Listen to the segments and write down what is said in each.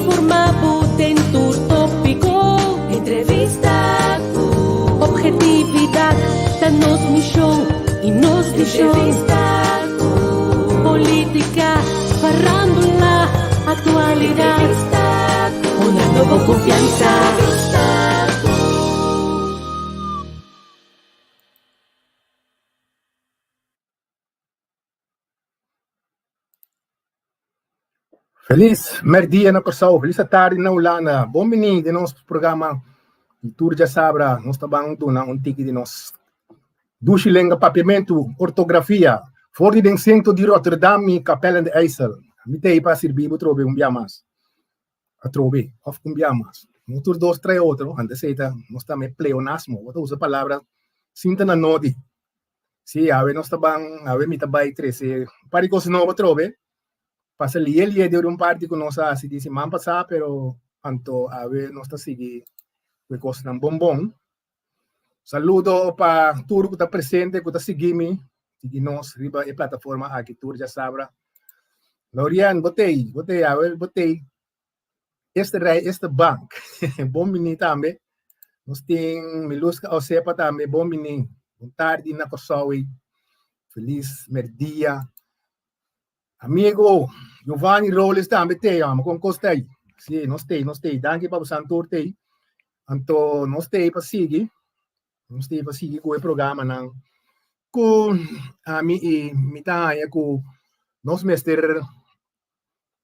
Informá bo den tur tópiko. Entrevista ku ophetividat ta nos mishon i nos vishon. Entrevista ku polítika, farándula, aktualidat. Entrevista ku honrando bo konfiansa. Entrevista ku. Felis merdia na Kòrsou, felis atardi na Hulanda. Bon bini den nos programa di Tur Djasabra. Nos ta ban duna un tiki di nos dushi lenga Papiamentu, ortografia, for di den sentro di Rotterdam i Capelle aan de IJssel. Mi ta ei pa sirbi bo trobe un bia mas. Atrobe, òf un bia mas. No tur dos trae otro, antes ei ta nos ta me pleonasmo. Bo ta usa palabra sin ta na nodi. Sí, awe nos ta ban, awe mi ta bai trese un par di kos nobo atrobe. Pasa lie lie den un parti ku nos a hasi di siman pasá, pero anto awe nos ta sigui ku e kosnan bon bon. Saludo pa tur ku ta presente, ku ta sigui mi, sigui nos riba e plataforma aki tur djasabra. Lorian, bo t'ei, bo t'ei awe, bo t'ei. Este rij, este bank. Bon bini tambe. Nos tin Miluska Osepa tambe, bon bini. Bon tardi na Kòrsou. Felis merdia. Amigo Giovanni Robles tambe t'ei, amo kon kos t'ei. Sí, nos t'ei, nos t'ei. Danki pa bosan tur t'ei. Anto nos t'ei pa sigui. Nos t'ei pa sigui ku e programanan ku ami i mi ta haña ku nos mester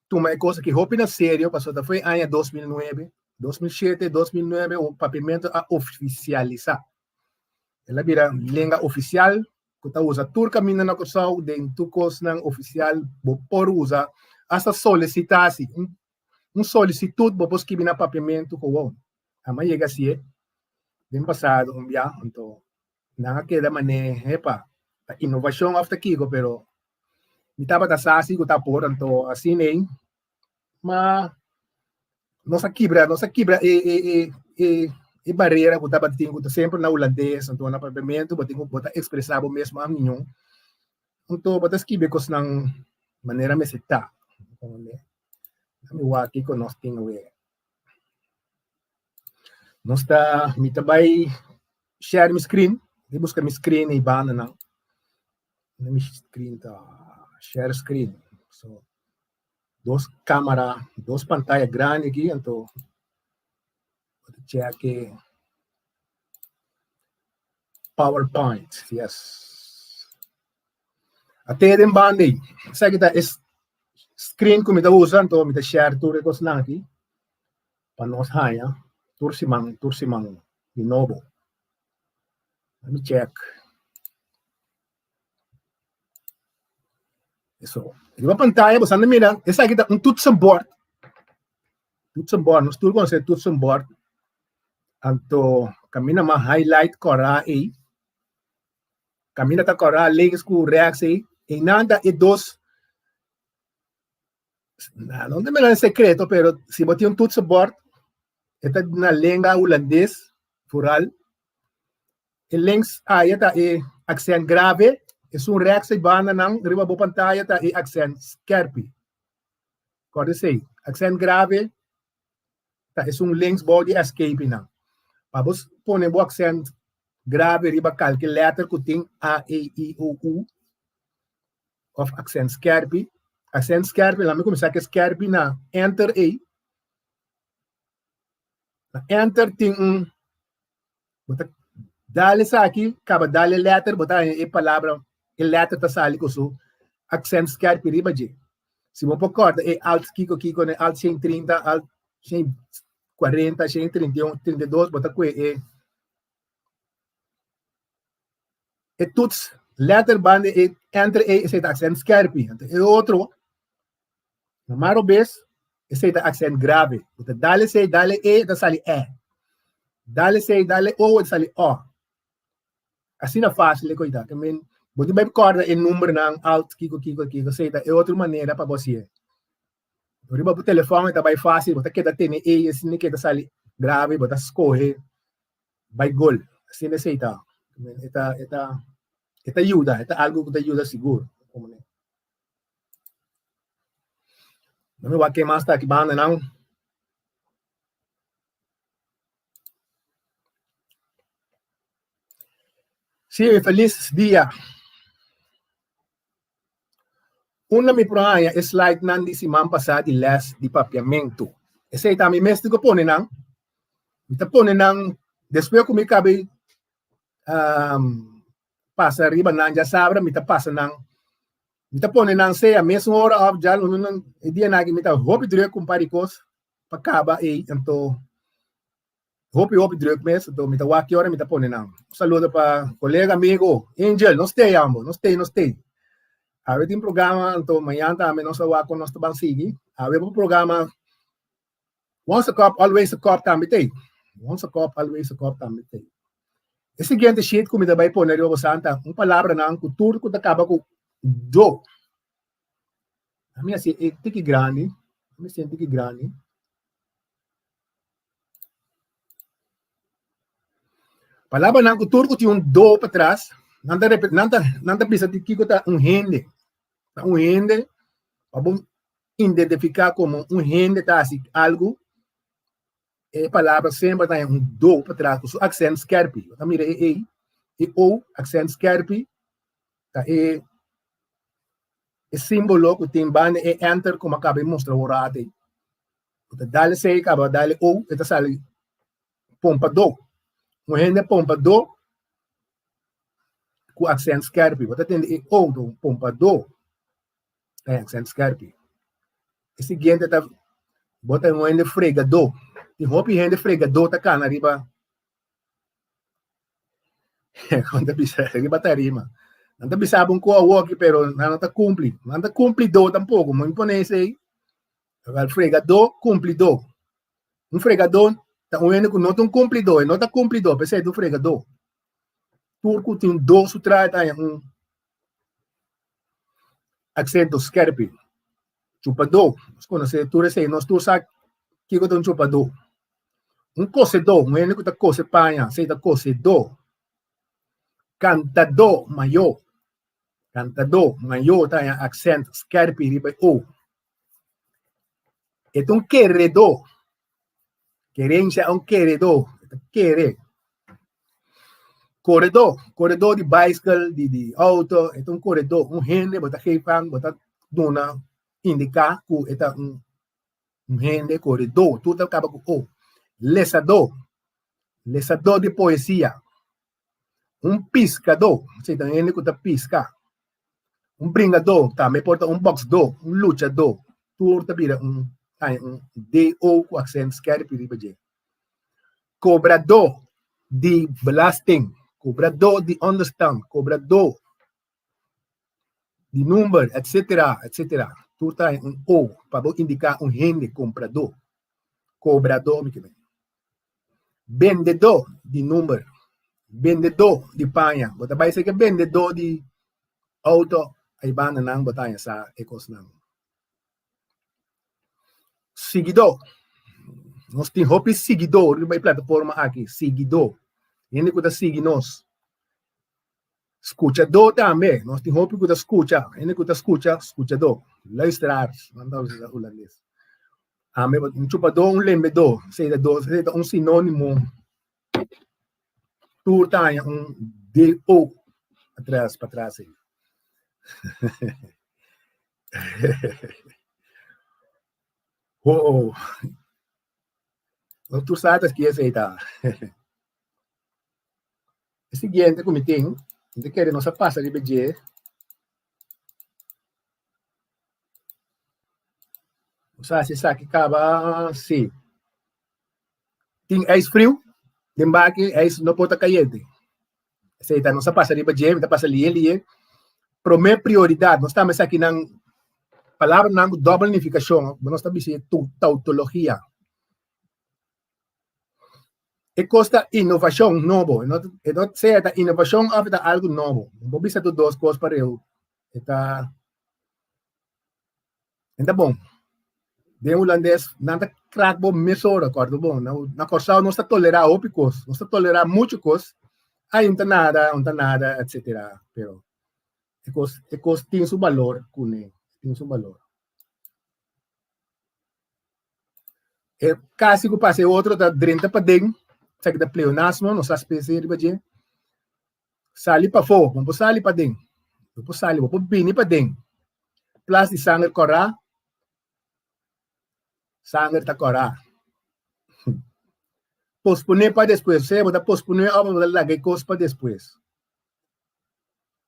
tuma e cosa aki hopi na serio pasobra ta foi aña 2009, 2007, 2009 o papiamento a oficialisa. El a bira lenga oficial ku ta usa tur kaminda na Kòrsou den tur kosnan oficial bo por usa hasta solisitá si un un solisitut bo por skibi na papiamento gewoon. Ama yega asie den pasado un bia anto nan a keda manera hepa ta inovashon òf ta kiko pero Mi tabata sa si ku ta por, anto asina ei, ma nos a kibra, nos a kibra e e e e e barera ku tabatin ku ta semper na hulandes, anto na papiamentu bo tin ku bo ta ekspresá bo mes mas mihó. Anto bo ta skibi kosnan manera mester ta. Mi wak kiko nos tin awe. Nos ta, mi ta bai share mi screen, mi buska mi screen ei bandanan. Mi screen ta share screen. So, dos cámara, dos pantalla grande aquí, anto check PowerPoint, yes. Ate den banda ei. Esaki ta e screen ku mi ta usa, anto mi ta share tur e kosnan aki pa nos haña tur siman, tur siman di nobo. Let me check. Eso. Riba pantalla bo anda mira, esaki ta un toetsenbord. Toetsenbord, nos tur conoce toetsenbord. Anto camina ma highlight kora ei. Camina ta kora links ku rechts ei. Einan ta e dos Na, no te mira en secreto, pero si bo tin un toetsenbord, e ta na lenga hulandes, vooral. E links aya ta e accent grave, esun rechts ei banda nan riba bo pantaya ta e accent skerpi. Kòrda esei, accent grave ta esun links bou di escape nan. Pa bo pone bo accent grave riba kalke letter ku tin a, e, i, o, u, of accent skerpi. Accent skerpi, laat me kuminsá ku skerpi na enter ei. Na enter tin un, bo ta dal esaki, kaba dal e letter, bo ta haña e palabra, e letter ta sali ku su accent skerpi riba dje. Si bo por kòrda e alt kiko kiko, ne alt 130, alt 140, 131, 32, bo ta kue e E toets letter banda e enter e esei ta accent skerpi. Anto e otro, na maro bes, esei ta accent grave. Bo ta dal esei, dal e e, ta sali e. Dal esei, dal e o, ta sali o. Asina fácil e koita. Ke men, bo tin bai kòrda e numbernan alt kiko kiko kiko. Esei ta e otro manera pa bo hasié. Riba bo telefòn e ta bai fácil, bo ta keda tene e, asina ke ta sali grave, bo ta skohe bai gol. Asina esei ta. E ta, e ta, e ta yuda, e ta algo ku ta yuda sigur. Dame wak ke mas ta aki banda nan. Sí, felis dia. Unda mi por haña e slidenan di siman pasá di lès di papiamentu? Esei ta mi mes tin ku pone nan. Mi ta pone nan despues ku mi kabe pasa riba nan djasabra, mi ta pasa nan. Mi ta pone nan sea mesun ora òf djaluna. E dianan aki mi ta hopi drùk ku un par di kos pa kaba ei, anto Hopi hopi druk mes, anto mi ta wak ki ora mi ta pone nan. Un saludo pa kolega, amigo, Angel, nos stay ambo, nos stay, nos stay. Awe tin programa, anto mañan tambe nos ta wak kon nos ta ban sigui. Awe bo programa Once a Cop, Always a Cop tambe t'ei. Once a Cop, Always a Cop tambe t'ei. E siguiente sheet ku mi ta bai pone riba bosan ta un palabranan ku tur ku ta kaba ku do. Mi hasi e tiki grandi, mi hasi e tiki grandi. Palabranan ku tur ku tin un do patras, nan ta nan ta nan ta bisa di kiko ta un hende. Ta un hende pa bo identifiká komo un hende ta hasi algu, e palabra semper ta un do patras ku su aksènt skèrpi. Bo ta mira e ei, e o, aksènt skèrpi, ta e e símbolo ku tin banda e enter ku mi a kaba di mustra awor ata ei. Bo ta dal esei kaba dal e ou, e ta sali pompadó. Un hende pompadó ku aksènt skèrpi. Bo ta tende e ou ta un pompadó ta e aksènt skèrpi. E siguiente ta bo ta un hende fregadó. Tin hopi hende fregadó ta kana riba Kon ta bisa riba tarima. Nan ta bisa bo un ko awoki pero nan no ta kumpli. Nan ta kumplidó tampoko. Mi pone esei. Wel fregadó, kumplidó. Un fregadó ta un hende ku no ta un kumplidó, e no ta kumplidó, p'esei ta un fregadó. Tur ku tin do su trae ta haña un aksento skèrpi. Chupadó, nos konosé tur esei, nos tur sa kiko ta un chupadó. Un kosedó, un hende ku ta kose paña, esei ta kosedó. Kantadó mayó, Kantadó mayó ta haña aksènt skèrpi riba e o. E ta un keredó. Kerensia un keredó. E ta kere. Koredó, koredó di baiskel, di di outo, e ta un koredó, un hende bo ta geef aan, bo ta duna, indiká ku e ta un un hende koredó, tur ta kaba ku o. Lesadó, lesadó di poesia. Un piskadó, esei ta un hende ku ta piska. Un bringadó tambe por ta un bòksdó, un luchadó. Tur ta bira un haña un do ku aksènt skèrpi riba dje. Kobradó di belasting, kobradó di ònderstant, kobradó di number, etsetera, etsetera. Tur ta haña un o pa bo indiká un hende kompradó, kobradó mi ke men. Bendedó di number, bendedó di paña. Bo ta bai seke bendedó di outo, ei bandanan bo ta haña sa e kosnan. Siguidó. Nos tin hopi siguidó riba e plataforma aki, siguidó. Hende ku ta sigui nos. Skuchadó tambe. Nos tin hopi ku ta skucha. Hende ku ta skucha, skuchadó. Luisteraars, nan ta usa hulandes. Ami un chupadó, un lembedó. Esei ta dos, esei ta un sinónimo. Tur ta haña un DO atras, patras ei. Oh, tur sa ta ki esei ta. E siguiente ku mi tin, mi ta kere nos a pasa riba dje. Nos a hasi esaki kaba, sí. Tin ijs friu den baki, ijs no por ta kayente. Esei ta, nos a pasa riba dje, mi ta pasa lihe lihe. Promé prioridat, nos tambe esakinan palabranan ku dòbel nifikashon, nos ta bisa tautologia. E kos ta inovashon nobo. E no e no sea ta inovashon òf e ta algu nobo. No por bisa tur dos kos pareu. E ta e ta bon. Den hulandes nan ta krak bo mesora, kòrda bon. Na na Kòrsou nos ta tolerá hopi kos. Nos ta tolerá muchu kos. Ai un ta nada, un ta nada, etsetera. Pero e kos e kos tin su balor kuné, tin su balor. E kasi ku pasa e otro ta drenta paden, esaki ta pleonasmo, nos a spese riba dje. Sali pafó, bo no por sali paden. Bo por sali, bo por bini paden. Plas di sanger kòrá, sanger ta kòrá. Posponé pa despues, osea bo ta posponé òf bo ta laga e kos pa despues.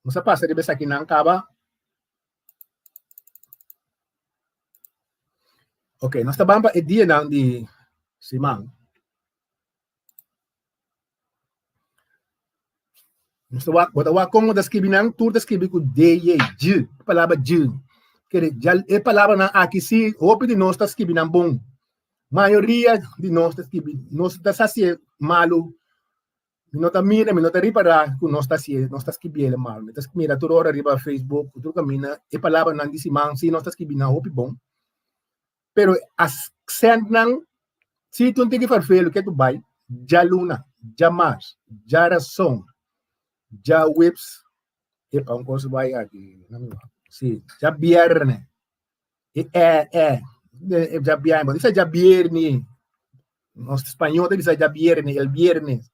Nos a pasa riba esakinan kaba. Ok, nos ta ban pa e dianan di siman. Nos ta wak, bo ta wak kon bo ta skibi nan, tur ta skibi ku D, J, J, palabra J. Kere, ja, e palabranan aki si, hopi di nos ta skibi nan bon. Mayoria di nos ta skibi, nos ta sa hasié malu. Mi no ta mira, mi no ta ripará ku nos ta hasié, nos ta skibié malu. Mi ta mira tur ora riba Facebook, tur kaminda, e palabranan di siman si nos ta skibi nan hopi bon. Pero aksentnan si ta un tiki farfelu ke tu bai djaluna, djamars, djarason, djaweps, epa un kos bai aki, si, djabierne, e e e, djabierne, bo ta bisa djabierni, nos spañó ta bisa djabierni, el biernes,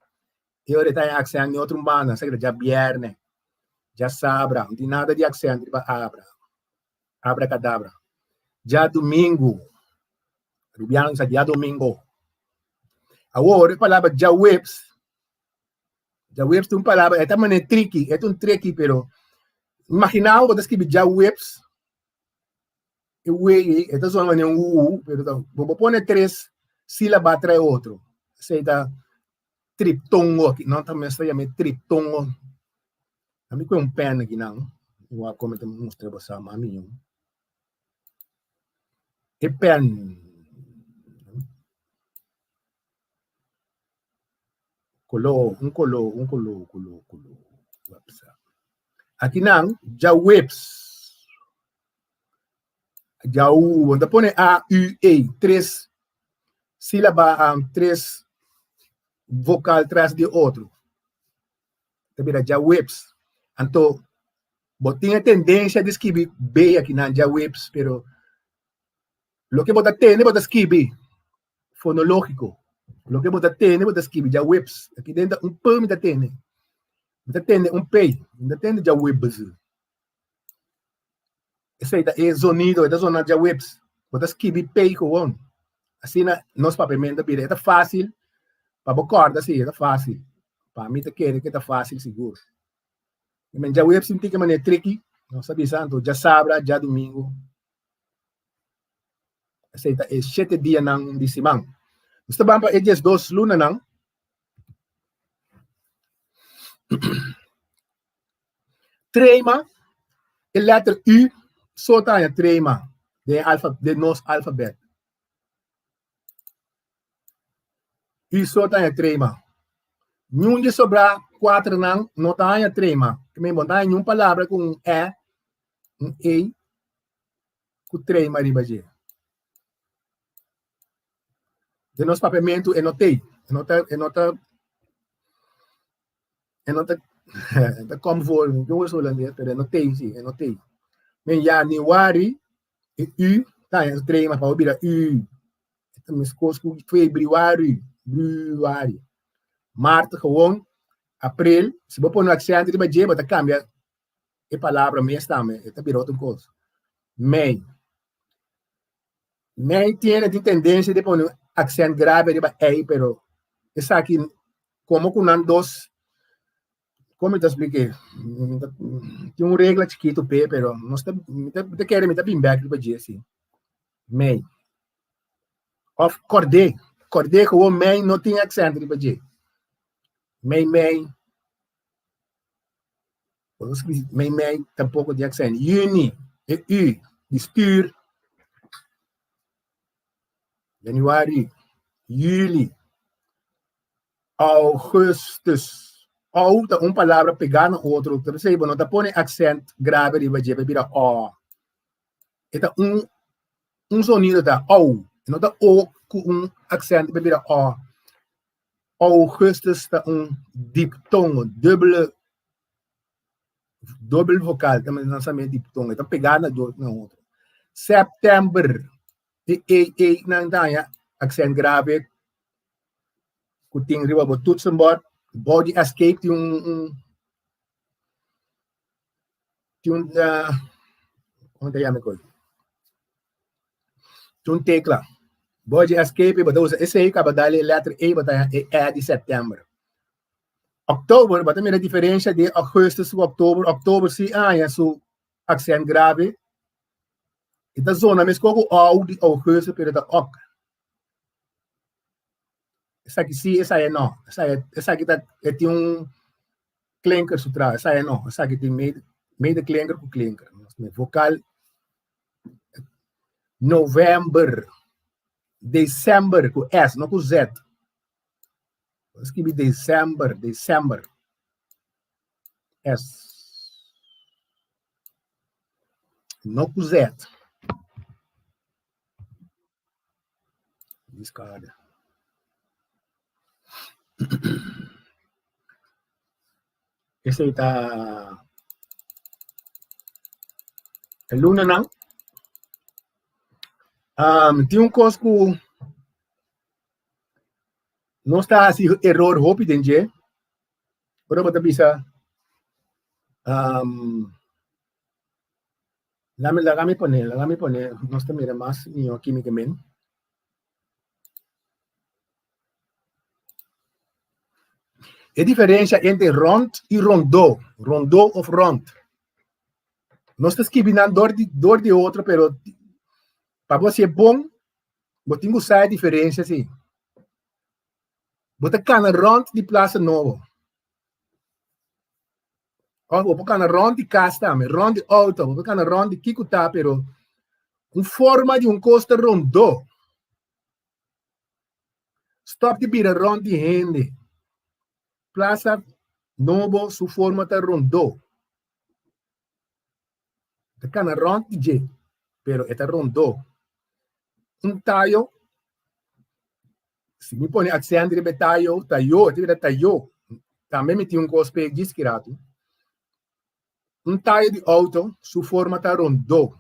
e ora e ta aksent di otro banda, sa kita djabierne, djasabra, no tin nada di aksent riba abra. Abracadabra. Djadumingu. Rubiano sa djadumingo. Awor, e palabra djaweps, djaweps ta un palabra, e ta manera triki, e ta un triki, pero imagina bo ta skibi djaweps, e wei, e ta sona manera un u, pero ta, bo por pone tres sílaba tras otro. Esei ta triptongo aki, nan ta mester yama e triptongo. Ami ku un pen aki nan, mi wak kon mi ta mustra bo sa mas mihó. E pen koló, un koló, un koló, koló, koló, websa. Aki nan djaweps, djau, bo ta pone a, u, e, tres sílaba, tres vokal tras di otro. Ta bira djaweps. Anto bo tin e tendensia di skibi B akinan djaweps, pero loke bo ta tende bo ta skibi fonologiko. Loke bo ta tende bo ta skibi djaweps. Aki den ta un P mi ta tende. Mi ta tende un P, mi ta tende djawebs. Esei ta e zonido, e ta zona djaweps. Bo ta skibi P gewoon. Asina nos papiamentu a bira. E ta fásil pa bo kòrda, sí, e ta fásil. Pa mi ta kere ke ta fásil sigur. I men djaweps sinti ke manera triki, nos ta bisa anto djasabra, djadumingu. Esei ta e shete dianan di siman. Nos ta ban pa e diesdos lunanan. Trema, e letter U so ta haña trema den alfa, den nos alfabet. U so ta haña trema. Niun di sobrá kuaternan no ta haña trema. Ke men bo no ta haña niun palabra ku un e, un ei, ku trema riba dje. Den nos papiamentu e no t'ei. E no ta, e no ta, e no ta, e ta kom voor, mi no usa holandes, pero e no t'ei si, e no t'ei. Men januari, e u ta haña su trema pa bo bira u. E ta meskos ku febrüari, brüari. Mart gewoon, april, si bo pone un aksènt riba dje bo ta kambia e palabra mes tambe, e ta bira otro kos. Mei. Mei tiene tin tendensia di pone un aksènt grave riba ei, pero esaki komo ku nan dos Kon mi ta splik'é? Mi ta tin un regla chikitu p'e, pero nos ta mi ta mi ta kere mi ta bin bèk riba dje si. Mei. Òf kòrd'é, kòrd'é gewoon mei no tin aksènt riba dje. Mei mei. Bo ta skirbi mei mei tampoko tin aksènt. Yüni, e ü di stür. Januari, yüli. Augustus. Au ta un palabra pegá na otro, ta p'esei bo no ta pone aksènt grave riba dje pa e bira o. E ta un un sonido ta ou, e no ta o ku un aksènt pa e bira o. Augustus ta un diptongo, dubbele dubbel vokal, ta nan sa mi diptongo, e ta pegá na na otro. Sèptèmber, e e e nan ta haña aksènt grave ku tin riba bo toetsenbord, bou di escape tin un un. Tin un, kon ta yama e kos? Tin un tekla. Bo dje escape, bo ta usa esei kaba dal e letter E, bo ta haña e E di sèptèmber. Òktober, bo ta mira diferensha di ògùstus ku òktober. Òktober si a haña su aksènt grave. E ta zona meskos ku òu di ògùstus, pero e ta òk. Esaki si, esei no. Esaki ta, e tin un klinker su tras, esei no. Esaki tin medeklinker ku klinker. Vokal novèmber, desèmber ku s, no ku z. Bo skibi desèmber, desèmber, s, no ku z. Discard. Esei ta e lunanan. Um, tin un kos ku nos ta hasi eror hopi den dje. Ora bo ta bisa um, Lami, laga mi pone, laga mi pone, nos ta mira mas mihó kímikament. E diferensia entre rònt i rondó, rondó òf rònt. Nos ta skibi nan dor di dor di otro, pero pa bo hasié bon, bo tin ku sa e diferensia si. Bo ta kana rònt di Plaza Nobo. Òf bo por kana rònt di kas tambe, rònt di outo, bo por kana rònt di kiko ta, pero un forma di un kos ta rondó. Stòp di bira rònt di hende. Plaza Nobo su forma ta rondó. Ta kana rònt di dje, pero e ta rondó. Un tayo, si mi pone aksènt riba e tayo, tayo, e ta bira tayo. Tambe mi tin un kos p'e djis ki ratu. Un tayo di outo su forma ta rondó.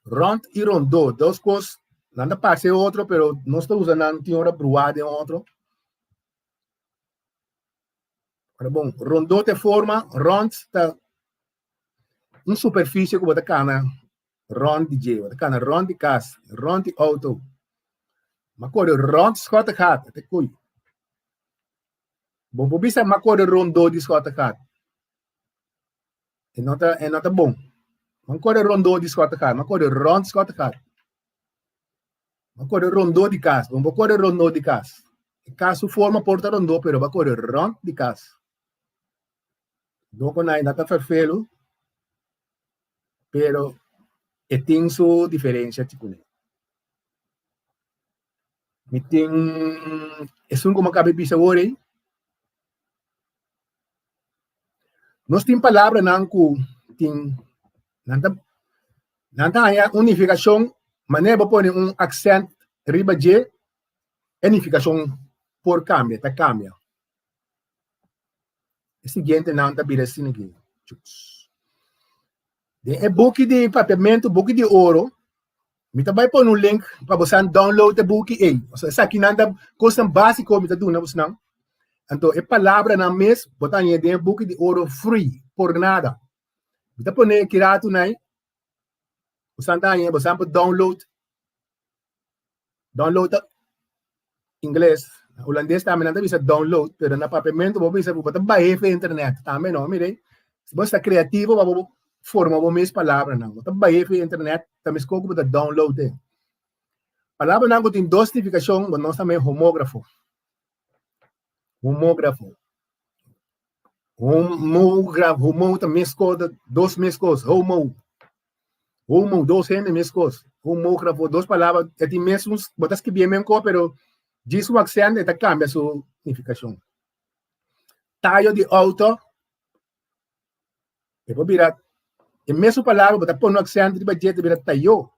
Rònt i rondó, dos kos, nan ta parse otro, pero nos ta usa nan tin ora bruá den otro. Ora bon, rondó ta e forma, rònt ta un superfisie ku bo ta kana rònt di dje, bo ta kana rònt di kas, rònt di outo. M'a kore rònt Schottegat, e ta koe. Bo por bisa m'a kore rondó di Schottegat. E no ta, e no ta bon. M'a kore rondó di Schottegat, m'a kore rònt Schottegat. Bo kore rondó di kas. Bo por kore rondó di kas. E kas su forma por ta rondó, pero bo kore rònt di kas. No ku nai no ta ferfelu, pero e tin su diferensia chikuni. Mi tin esun ku mi a kaba di bisa awor ei. Nos tin palabranan ku tin nan ta nan ta haña un nifikashon manera bo pone un aksènt riba dje e nifikashon por kambia ta kambia. E siguientenan ta bira asina aki. Den e buki di Papiamentu, buki di oro, mi ta bai pone un link pa bosan download e buki ei. Osea, esakinan ta kosnan básiko mi ta duna bosnan. Anto e palabranan mes bo ta haña den e buki di oro free, por nada. Mi ta pone e kiratu nai, bosan ta haña, bosan por download. Download ta ingles, na hulandes tambe nan ta bisa download, pero na papiamentu bo bisa bo ta bahe fe internet tambe no, mire, si bo sta creativo pa bo forma bo mes palabranan, bo ta bahe fe internet ta meskos ku bo ta download e. Palabranan ku tin dos nifikashon bo nos ta mei homografo. Homografo. Homografo, homo ta meskos, dos meskos, homo. Homo, dos hende meskos. Homografo, dos palabra, e tin mesun, bo ta skibié menko, pero djis un aksènt e ta kambia su nifikashon. Tayo di outo, e por bira e mesun palabra, bo ta pone un aksènt riba dje, ta bira tayo.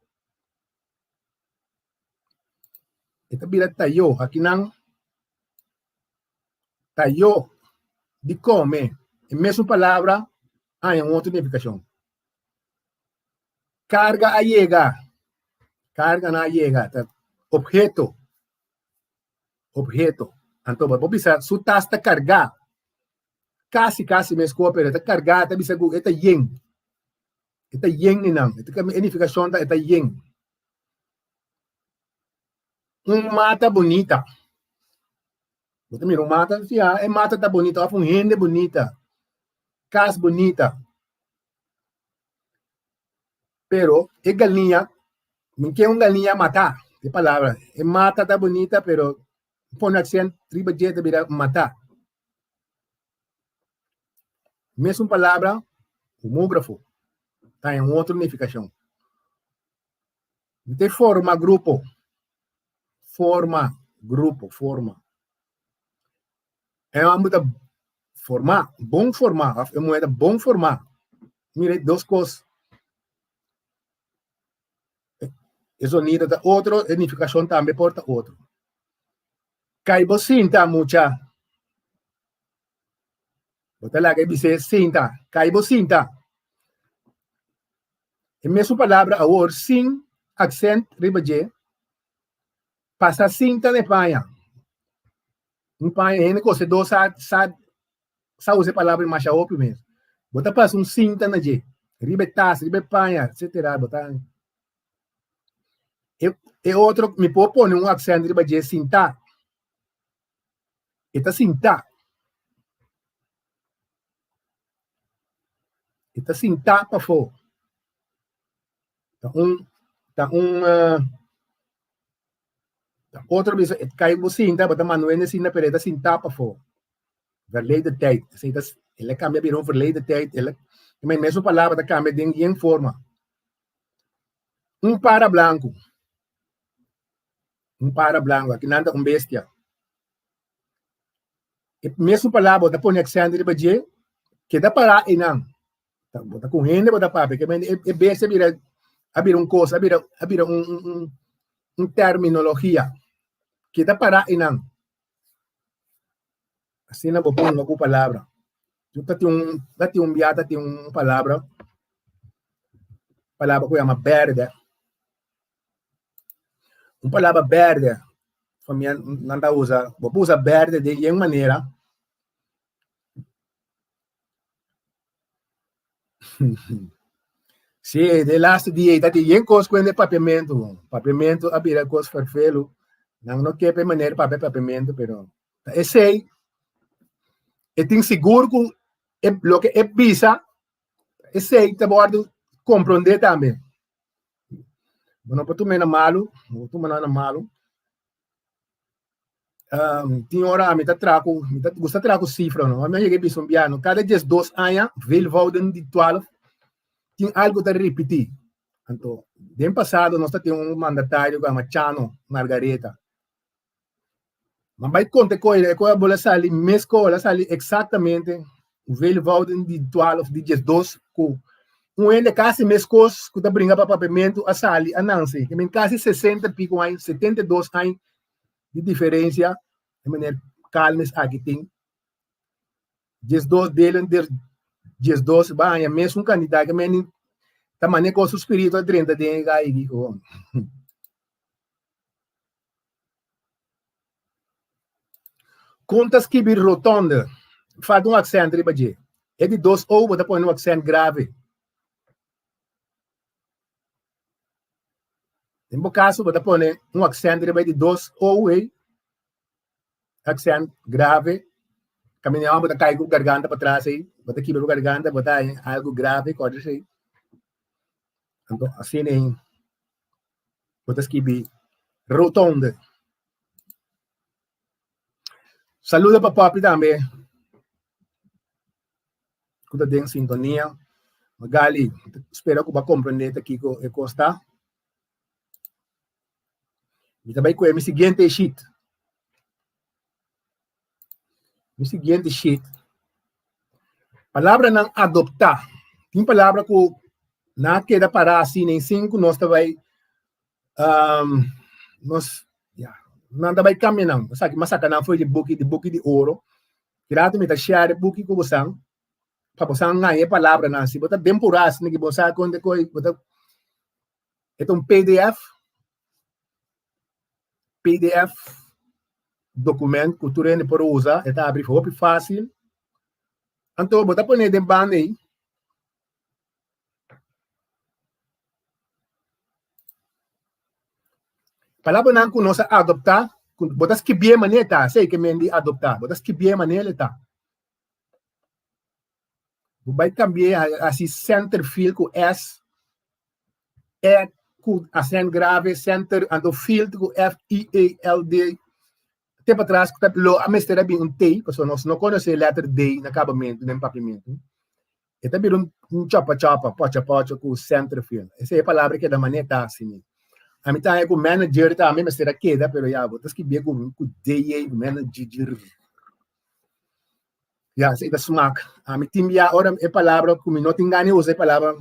E ta bira tayo. Akinan tayo di kome, e mesun palabra haña un otro nifikashon. Karga a yega, karganan a yega, ta obheto, obheto. Anto bo por bisa su tas ta kargá. Kasi kasi meskos pero e ta kargá ta bisa ku e ta yen. E ta yen di nan. E nifikashon ta e ta yen. Un mata bunita. Bo ta mira un mata, si ah, e mata ta bunita òf un hende bunita, kas bunita. Pero e galiña, mi ke un galiña matá, e palabra, e mata ta bunita pero pone aksent riba dje ta bira matá. Mesun palabra, homógrafo, ta haña un otro nifikashon. Mi ta forma grupo, forma grupo, forma. E hòmber ta formá, bon formá, òf e muhé ta bon formá. Mira e dos kos. E zonido ta otro, e nifikashon tambe por ta otro. Kai bo sinta, mucha. Bo ta laga e bis'é sinta. Kai bo sinta. E mesun palabra awor sin aksent riba dje, pasa sinta na e paña. Un paña, hende kosedó sa sa sa usa e palabra masha hopi mes. Bo ta pasa un sinta na dje, riba e tas, riba e paña, etsetera. Bo ta e e otro mi por pone un aksent riba dje, sintá. E ta sintá. E ta sintá pafó. Ta un ta un ta otro bisa e kai bo sinta bo ta manda un hende sinta pero e ta sintá pafó. Verleden tijd. Esei ta el a kambia bira un verleden tijd. El a e mesun palabra ta kambia den yen forma. Un para blanku. Un para blanku. Akinan ta un bestia. E mesun palabra bo ta pone aksènt riba dje, keda pará einan. Bo ta ku hende bo ta papia, ke mende e bestia a bira a bira un kos, a bira a bira un un un terminologia. Keda pará einan. Asina bo por hunga ku palabra. Yo ta tin un ta tin un bia ta tin un palabra, palabra ku yama bèrdè. Un palabra bèrdè, famia nan ta usa, bo por usa bèrdè den yen manera. Sí, de laatste dia ei ta tin yen kos ku hende papiamentu. Papiamentu a bira kos ferfelu. Nan no ke pa e manera papia papiamentu, pero ta esei e tin sigur ku e loke e bisa esei ta wòrdu komprondé tambe. Bo no por tuma na malu, bo por tuma na malu. Tin ora mi ta traha ku, mi ta gusta traha ku sifra no. Mi a yega bisa un biaha no, kada diesdos aña, veelvouden di twaalf, tin algu ta ripití. Anto, den pasado nos ta tin un mandatario ku yama Chano Margaretha. Ma bai konta e koe, e koe a bola sali mes koe, a sali eksaktamente veelvouden di twaalf, di diesdos ku un hende kasi meskos ku ta bringa pa papiamentu a sali a nanse. Ke men kasi sesenta piko aña, 72 aña di diferensia e meneer Calmes aki tin. 12 delen der 12 ba haña mesun kantidat ke men ta mane kos su spiritu a drenta den e gai aki. Kon ta skibi rotonde? Falta un aksènt riba dje. E di dos o bo ta pone un aksènt grave. Den bo kaso bo ta pone un aksènt riba e di dos o ei, aksènt grave. Kaminda bo ta kai ku garganta patras ei, bo ta kibra bo garganta, bo ta haña algu grave, kòrda esei. Anto asina ei bo ta skibi rotonde. Saludo pa papi tambe ku ta den sintonia. Magali, spera ku bo a komprende ta kiko e kos ta. Mi ta bai kue mi siguiente sheet. Mi siguiente sheet. Palabranan adoptá. Tin palabra ku nan a keda pará asina i sin ku nos ta bai um, nos, ya, nan ta bai kambia nan. Esaki m'a saka nan for di buki, di buki di oro. Kirato mi ta share e buki ku bosan, pa bosan haña e palabranan. Si bo ta den purá asina ki bo sa kon te koi, bo ta, e ta un PDF, PDF. document ku tur hende por usa, e ta abri hopi fácil. Anto bo ta pone den banda ei. Palabranan ku nos a adoptá, ku bo ta skibié manera ta, esei ke men di adoptá, bo ta skibié manera ta. Bo bai kambi'é hasi centerfield ku S, E ku asent grave, center, anto field ku F I E L D, te patras ku ta lo a mester a bin un T, pasobra nos no konosé letter D na kabamentu den papiamentu. E ta bira un chopa chopa, pocha pocha ku centerfield. Esei e palabra keda manera ta asina. Ami ta haña ku manager tambe mester a keda, pero ya bo ta skibié ku ku D ei, manager. Ya, esei ta smak. Ami tin bia ora e palabra ku mi no tin gana di usa e palabra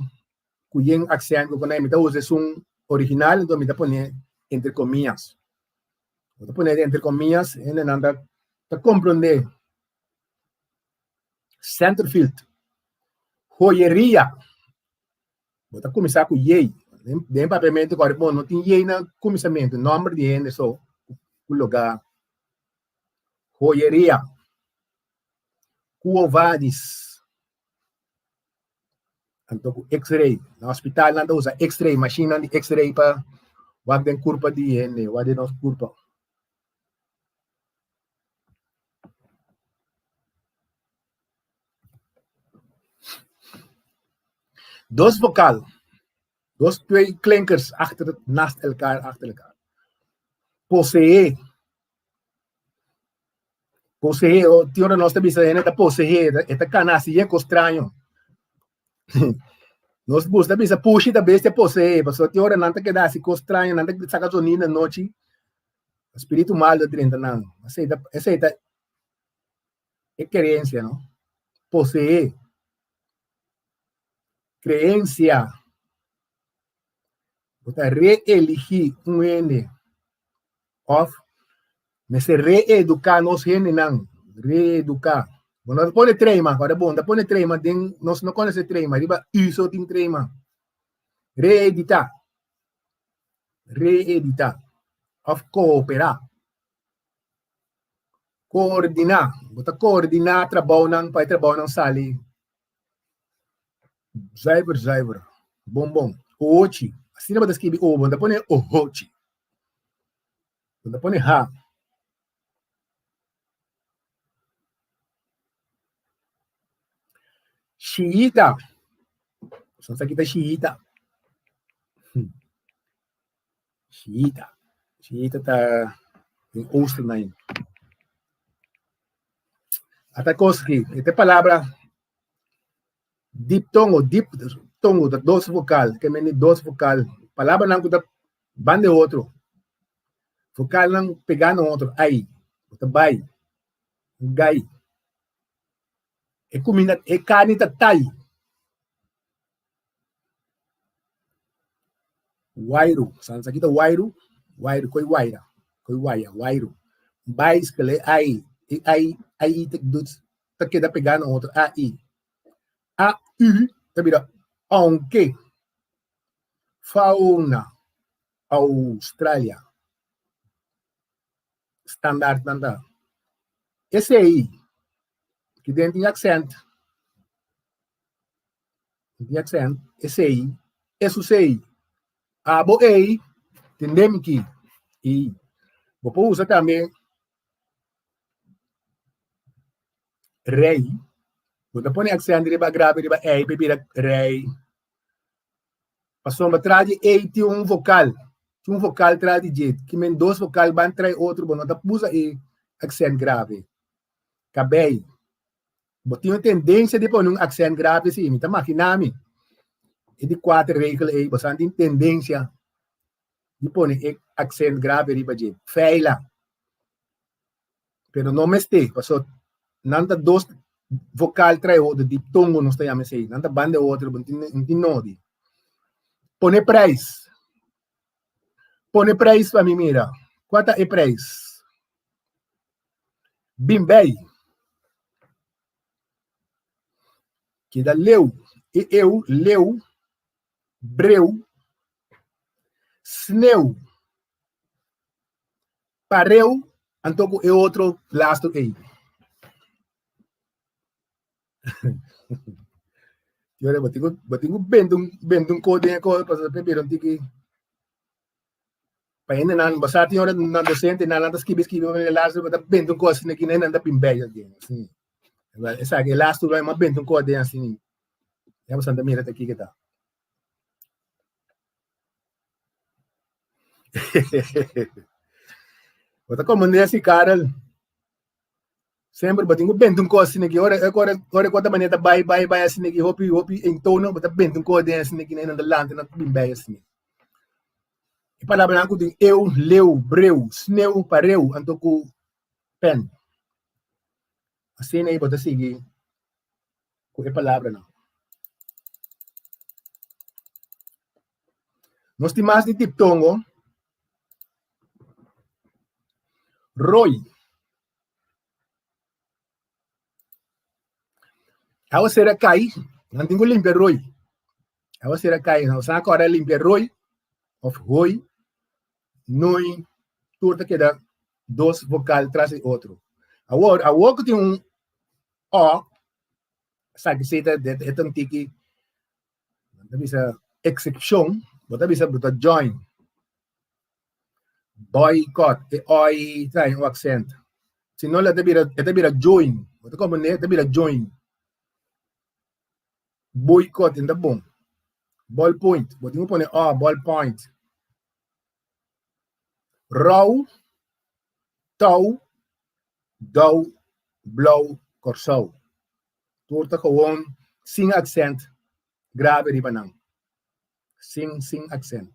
ku yen aksènt ku konai, mi ta usa esun original, enton mi ta pone entre komias. Bo ta pone entre komias, hendenan ta ta komprondé. Centerfield, joyeria. Bo ta kuminsá ku yei. Den papiamentu kòrda bon, no tin yei na kuminsamentu, nòmber di hende so ku lugá. Joyeria. Quo vadis. Anto ku x-ray. Na hospital nan ta usa x-ray, mashinnan di x-ray pa wak den kurpa di hende, wak den nos kurpa. Dos vokal, dos twee klinkers achter, naast elkaar, achter elkaar. Poseé. Poseé, o tin ora nos ta bisa hende ta poseé, e ta kana hasi yen kos straño. Nos gusta bisa pushi ta bestia poseé, pasobra tin ora nan ta keda hasi kos straño, nan ta saka zonido anochi, spiritu mal ta drenta nan. Esei ta, esei ta e creencia, no? Poseé. Creencia. Bo ta reeligí un hende òf mester reeduká nos hendenan, reeduká. Bo no ta pone trema, ora bo no ta pone trema den, nos no konosé trema, riba u so tin trema. Reeditá, reeditá òf kooperá. Koordiná, bo ta koordiná trabounan pa e trabounan sali zuiver zuiver, bon bon. Ohochi, asina bo ta skibi o, bo no ta pone ohochi, bo ta pone ha. Shiita, bo sa kita shiita? Shiita, shiita ta den oosten ahí. Ata kos aki, e ta palabra diptongo, diptongo ta dos vokal, ke mende dos vokal, palabranan ku ta ban den otro, vokalnan pegá na otro, ai, bo ta bai, gai, e kuminda, e karni ta tai. Wairu, sa sa kita wairu, wairu koi waira, koi waya, wairu. Bicycle e ai, e ai, ai i ta dus ta keda pegá na otro, a i. A u ta bira aunke. Fauna, Australia. Standaard nan ta. Esei, ki den tin aksènt. Di accent, esei, esusei, abo ei, tende mi ki, i. Bo por usa tambe rei. Bo ta pone accent riba grave riba ei pa e bira rei. Pasobra tras di ei tin un vocal, tin un vocal tras di dje. Ki men dos vocal ban trae otro, bo no ta usa e accent grave. Kabei. Bo tin un tendensia di pone un aksènt grave si, mi ta maginá mi. E di kuater regel ei, bo sa tin tendensia di pone e aksènt grave riba dje. Feila. Pero no mester, pasobra nan ta dos vokal trae otro, diptongo nos ta yama esei. Nan ta banda otro, bo no tin nodi. Pone preis. Pone preis pa mi mira. Kua ta e preis? Bin bei. Keda leu. E eu, leu, breu, sneu, pareu. Anto ku e otro lastu ei. Yore, bo tin ku, bo tin ku bende un, bende un kos den e kos pasobra ta bira un tiki pa hendenan, bo sa tin ora nan dosentenan nan ta skibi skibi e lastu bo ta bende un kos asina aki nan ta bin bèi aden asina. Esaki e lastu lo a bende un kos aden asina. Ya bo sa ta mira ta kiko ta. Bo ta komprendé si Karel. Semper bo tin ku benta un kos asina aki. Ora ora ora ku ta manera ta bai bai bai asina aki hopi hopi entono bo ta benta un kos den asina aki nan ta lanta nan ta bin bai asina. E palabranan ku tin eu, leu, breu, sneu, pareu anto ku pen. Asina ei bo ta sigui ku e palabranan. Nos tin mas di diptongo. Rooi. Awa sera kai, nan tin ku limpia rooi. Awa sera kai, nan sa kòrda limpia rooi òf hoi, noi, tur ta keda dos vokal tras di otro. Awor, awor ku tin un o, esaki si ta e ta un tiki Bo ta bisa eksepshon, bo ta bisa bo ta join. Boycott, e oi trae un aksent. Si no, e ta bira, e ta bira join. Bo ta komprendé? E ta bira join. Boycott, e ta bon. Ballpoint, bo tin ku pone o, ballpoint. Rou, tou, dou, blou, Kòrsou. Tur ta gewoon sin aksent grave riba nan. Sin, sin aksent.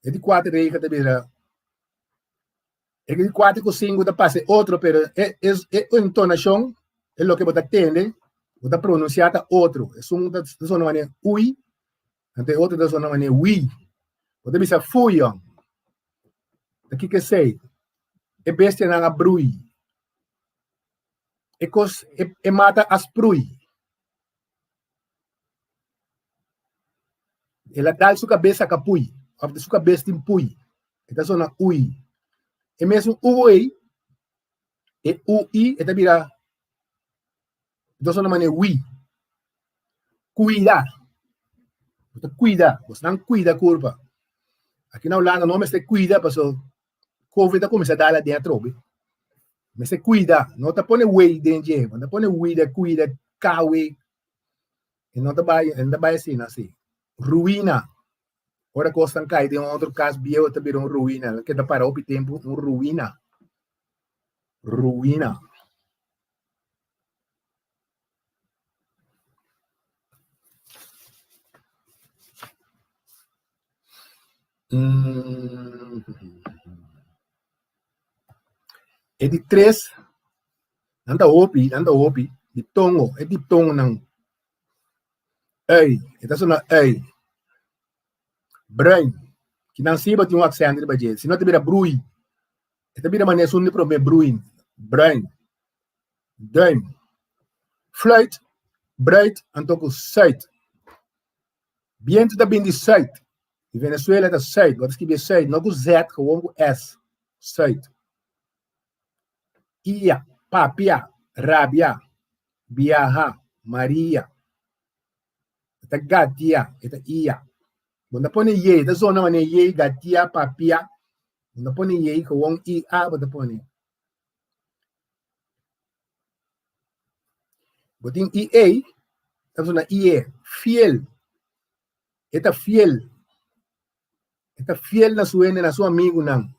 E di kuater regel ta bira, e di kuater ku sinku ta pasa e otro, pero e, e, e entonashon, e loke bo ta tende, bo ta pronunsiá ta otro. Esun ta sona manera ui, anto e otro ta sona manera wi. Bo ta bisa fui yòn. Ta kiko esei? E bestianan a brui. E kos, e, e mata a sprui. El a dal su kabes saka pui, òf su kabes tin pui. E ta sona ui. E mesun u ei, e u i, e ta bira, e ta sona manera wi. Kuida. Bo ta kuida, bosnan kuida kurpa. Aki na Hulanda no mester kuida paso Covid a kuminsá dal aden atrobe. Mester kuida, no ta pone wei den dje, no ta pone wida, kuida, kawe. E no ta bai, e no ta bai asina si. Ruina. Ora kosnan kai den un otro kas bieu ta bira un ruina. Lo keda para hopi tempu un ruina. Ruina. E di tres, nan ta hopi, nan ta hopi, diptongo, e diptongonan. Ey, e ta sona ey. Bruin, ki nan si bo tin un aksènt riba dje, si no ta bira brui. E ta bira manera esun di promé bruin, bruin, duim. Fluit, bruid, anto ku suit. Bientu ta bin di sùit. Di Venezuela ta sùit. Bo ta skibi e sùit, no ku zèt, gewoon ku ès. Sùit. Ia, papia, rabia, biaha, Maria. E ta gatia, e ta ia. Bo no ta pone yei, e ta zona manera yei, gatia, papia. Bo no ta pone yei, gewoon i a bo ta pone. Bo tin i ei, ta sona ie, fiel. E ta fiel. E ta fiel na su hende, na su amigunan,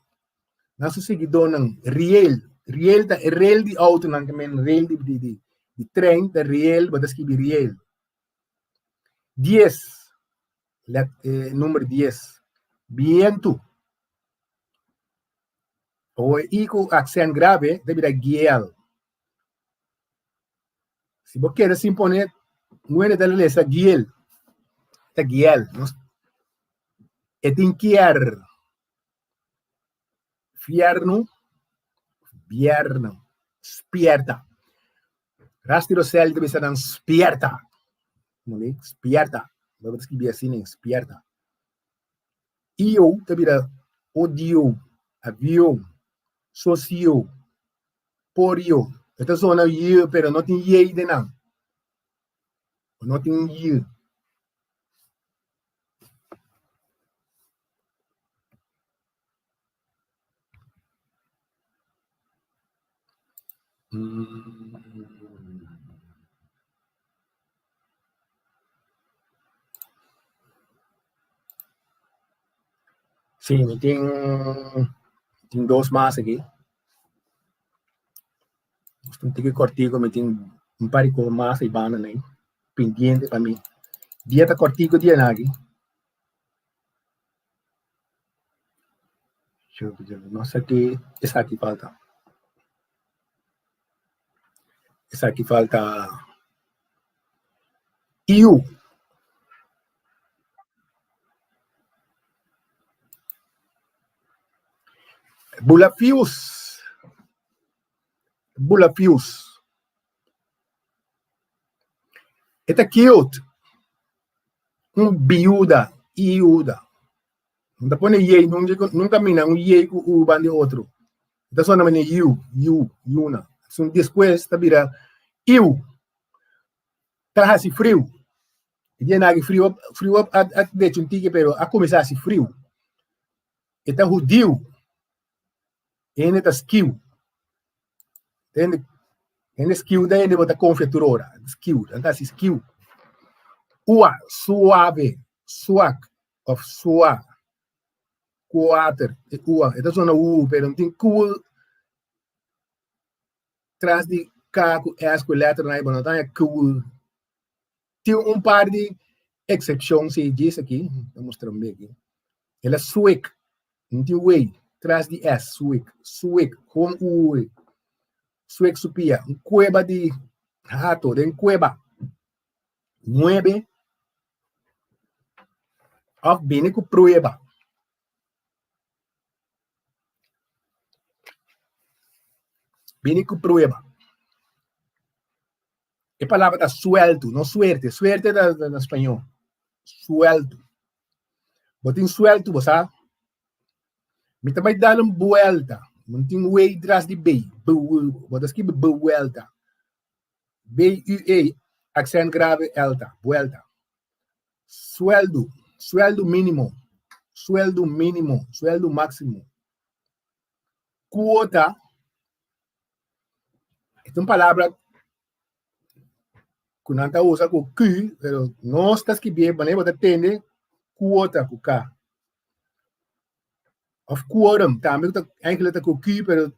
na su siguidónan. Riel. Riel ta e rail di outonan, ke men rail di, di, di, di trein ta riel, bo ta skibi riel. Dies, let, eh, number dies. Bientu. Oe i ku aksènt grave ta bira giel. Si bo keda sin pone, un hende ta lesa giel. Ta giel. E tin kier. Fiernu, biernu, spierta. Rasti Rosel ta bisa nan spierta. Spierta. Bo ta skibi asina, spierta. Io ta bira odio, avion, socio. Porio. E ta zona y, pero no tin y den nan. No tin y. Sí, mi tin, tin dos mas aki. Un tiki kòrtiku, mi tin un par di kos mas ei banda nei, pendiente pa mi. Dia ta kòrtiku dia nan aki. No sa ki esaki falta. Esaki falta iu. Bula fius. Bula fius. E ta cute. Un biuda, iuda. No ta pone yei, nunca mina un yei ku u banda di otro. E ta sona manera iu, iu, iuna. Sun despues ta bira iu. Ta hasi friu. E dia naki friu, friu a, a decha un tiki, pero a kuminsá hasi friu. E ta hudiu. Hende ta skiu. Hende, hende skiu ta hende bo ta konfia tur ora. Skiu, nan ta hasi skiu. Ua, suave, suak òf sua. Kuater, e ua, e ta sona u, pero no tin ku tras di k ku s ku lèternan ei, bo no ta haña ku. Tin un par di eksepshon si djis aki, ta mustra un beki. El a suek, no tin wei tras di s, suek, suek, gewoon ui. Suek su pia, un kueba di hato, den kueba. Nuebe òf bini ku prueba. Bini ku prueba. E palabra ta sueltu, no suerte. Suerte ta na spañó. Sueltu. Bo tin sueltu, bo sa? Mi ta bai dal un buelta. Bo tin wei tras di bei. Bo ta skibi buelta. B-U-E, aksènt grave, elta. Buelta. Sueldu. Sueldu mínimo. Sueldu mínimo. Sueldu máksimo. Kuota. E ta un palabra ku nan ta usa ku Q, pero nos ta skibié manera bo ta tende kuota ku K. Òf quorum tambe ku ta eigenlijk ta ku Q, pero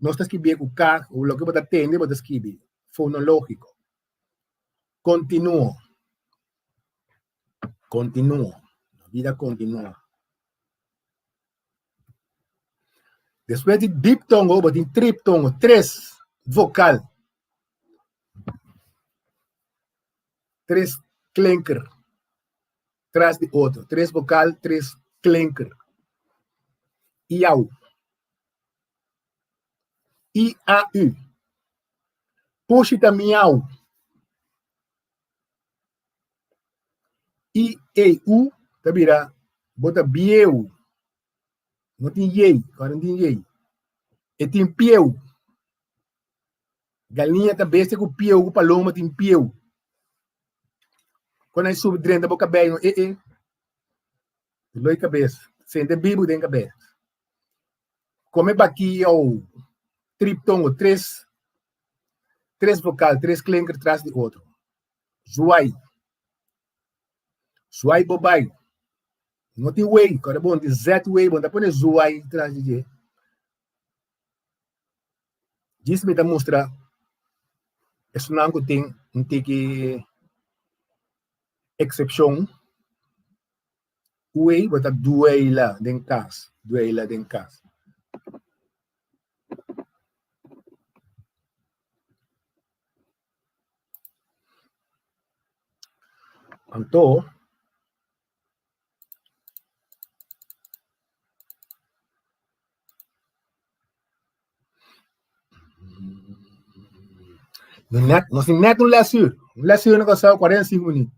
nos ta skibié ku K, loke bo ta tende bo ta skibi, fonológiko. Kontinuo, kontinuo, la vida kontinua. Despues di diptongo bo tin triptongo, tres vokal, tres klinker tras di otro, tres vokal, tres klinker. Iau, I-A-U. Pushi ta miau. I-E-U ta bira bo ta bieu. No tin yei, ora no tin yei. E tin pieu. Galiña ta bestia ku pieu, ku paloma tin pieu. Kon a subi drenta bo kabei, no e e. Loi kabes, sente bibu den kabes. Kome bakiou, triptongo, tres, tres vokal, tres klinker tras di otro. Zuai. Zuai bo bai. No tin wei, kòrda bon, tin zet wei, bo no ta pone zuai tras di dje. Djis mi ta mustra esunnan ku tin un tiki eksepshon. Wei bo ta dueila den kas, dueila den kas. Anto. Net, nos tin net un lès uur. Un lès uur na Kòrsou, 45 minüt.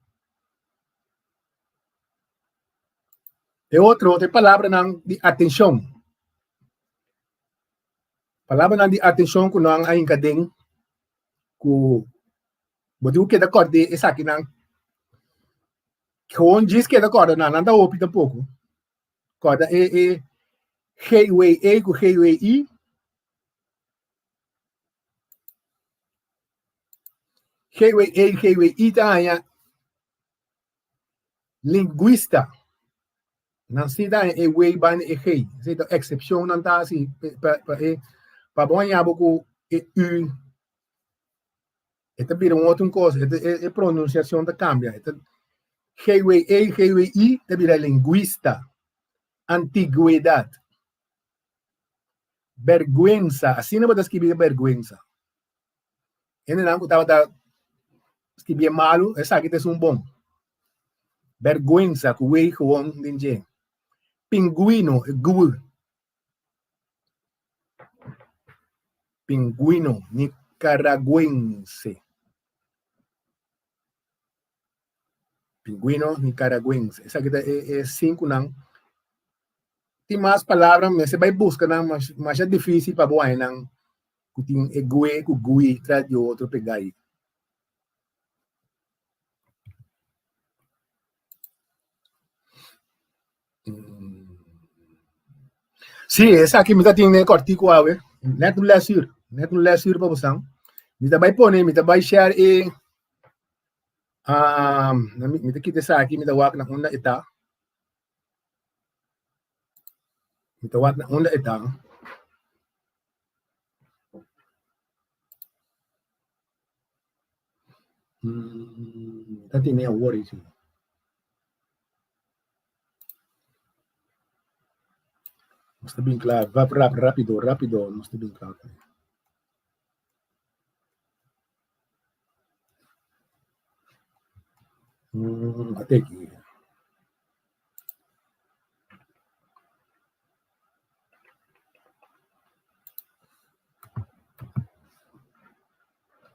E otro, e palabranan di atenshon. Palabranan di atenshon ku nan a hinka den ku bo tin ku keda kòrd'é esakinan. Gewoon djis keda kòrda nan, nan ta hopi tampoko. Kòrda e e GWE ku GWI. GWE GWI ta haña Linguista. Nan si ta e W banda e G. Esei ta eksepshon nan ta hasi pa pa e pa bo haña bo ku e U e ta bira un otro kos, e e e pronunsiashon ta kambia. E ta GWE, GWI ta bira linguista. Antiguedat. Bergwensa, asina bo ta skibi bergwensa. Hendenan ku tabata skibié malu, esaki ta esun bon. Bèrgwensa ku wei gewoon den dje. Pingwino, e gw. Pingwino, nikaragwense. Pingwino, nikaragwense. Esaki ta e e sinkunan. Tin mas palabra, mester bai buska nan, masha difísil pa bo haña nan. Ku tin e gue ku gui tras di otro pegá ei. Sí, esaki mi ta tin den kòrtiku awe. Nèt un lès ür, nèt un lès ür pa bosan. Mi ta bai pone, mi ta bai share e mi ta kita esaki, mi ta wak na unda e ta. Mi ta wak na unda e ta. Ta tene awor isi. Nos ta bin kla, rap, rap, rapido, rapido, nos ta bin kla. Ate aki.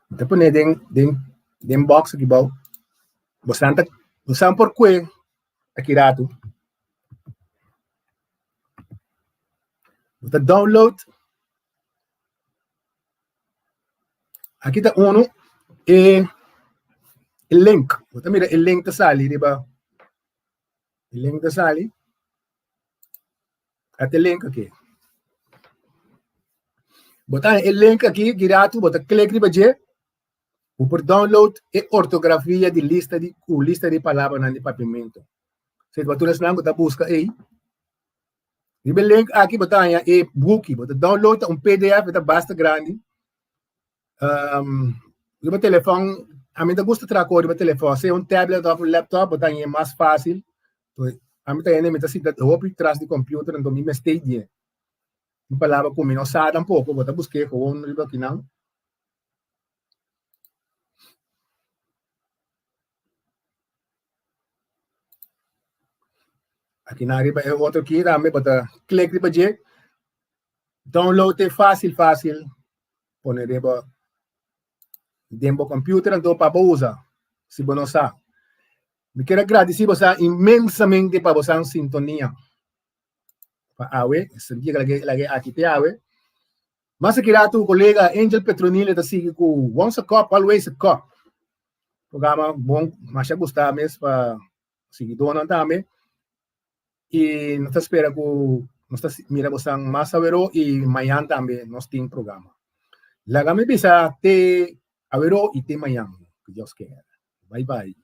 Mi ta pone den den den box aki bou. Bosan ta bosan por kue aki ratu. Bo ta download. Aki ta unu e e link. Bo ta mira e link ta sali riba e link ta sali. Ate link aki. Bo ta e link aki giratu, bo ta klik riba dje. Bo por download e ortografia di lista di ku lista di palabranan di papiamento. So pa tur esnan ku ta buska ei. Riba e link aki bo ta haña e buki, bo ta download ta un PDF, ta basta grandi. Riba telefòn, ami ta gusta traha kos riba telefòn, sea un tablet òf un laptop, bo ta haña mas fásil. Ami ta hende mi ta sinta hopi tras di computer, anto mi mester di e. Un palabra ku mi no sa tampoko, bo ta busk'é gewoon riba kinan. Akinan riba e otro aki tambe bo ta klik riba dje. Download e fásil fásil pone riba den bo computer anto pa bo usa si bo no sa. Mi kier a gradisí boso inmensamente pa boso sintonia pa awe, sentí ku lag'é aki te awe. Mas aki rato kolega Angel Petronila ta sigui ku Once a Cup, Always a Cup. Programa bon, masha gusta mes pa siguidónan tambe. I nos ta spera ku nos ta mira bosan mas aweró i mañan tambe nos tin programa. Laga mi bisa te aweró i te mañan, ku Dios kier. Bai bai.